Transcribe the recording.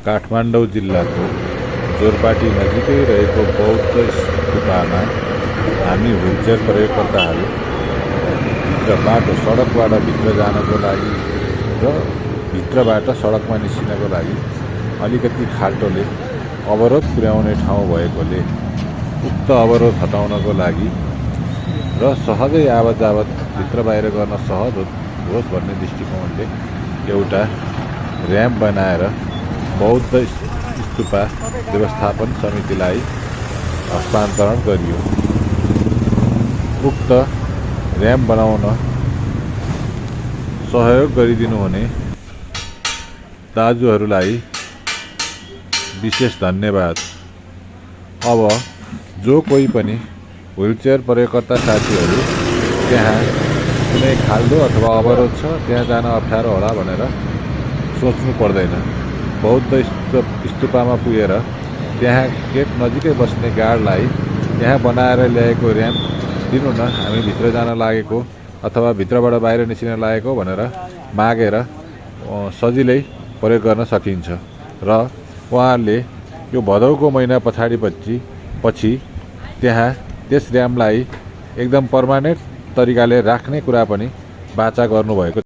काठमाडौँ जिल्लाको जोरपाटी नजिकै रहेको बौद्ध स्तूपमा हामी व्हिलचेयर प्रयोगकर्ताहरू सडकबाट भित्र जानको लागि र भित्रबाट सडकमा निस्किनको लागि अलिकति खाल्टोले अवरोध पुर्याउने ठाउँ भएकोले उक्त अवरोध हटाउनको लागि र सहजै आवत जावत भित्र बाहिर गर्न सहज होस् भन्ने दृष्टिकोणले एउटा र्याम्प बनाएर बौद्ध स्तूपा व्यवस्थापन समितिलाई हस्तान्तरण गरियो। उक्त र्याम्प बनाउन सहयोग गरिदिनुहुने दाजुहरूलाई विशेष धन्यवाद। अब जो कोही पनि व्हिलचेयर प्रयोगकर्ता साथीहरू त्यहाँ कुनै खाल्डो अथवा अवरोध छ त्यहाँ जान अप्ठ्यारो होला भनेर सोच्नु पर्दैन। बौद्ध स्तूपमा पुगेर त्यहाँ गेट नजिकै बस्ने गार्डलाई यहाँ बनाएर ल्याएको र्याम्प दिनु न, हामी भित्र जान लागेको अथवा भित्रबाट बाहिर निस्किन लागेको भनेर मागेर सजिलै प्रयोग गर्न सकिन्छ। र उहाँहरूले यो भदौको महिना पछि त्यहाँ त्यस र्याम्पलाई एकदम पर्मानेन्ट तरिकाले राख्ने कुरा पनि वाचा गर्नुभएको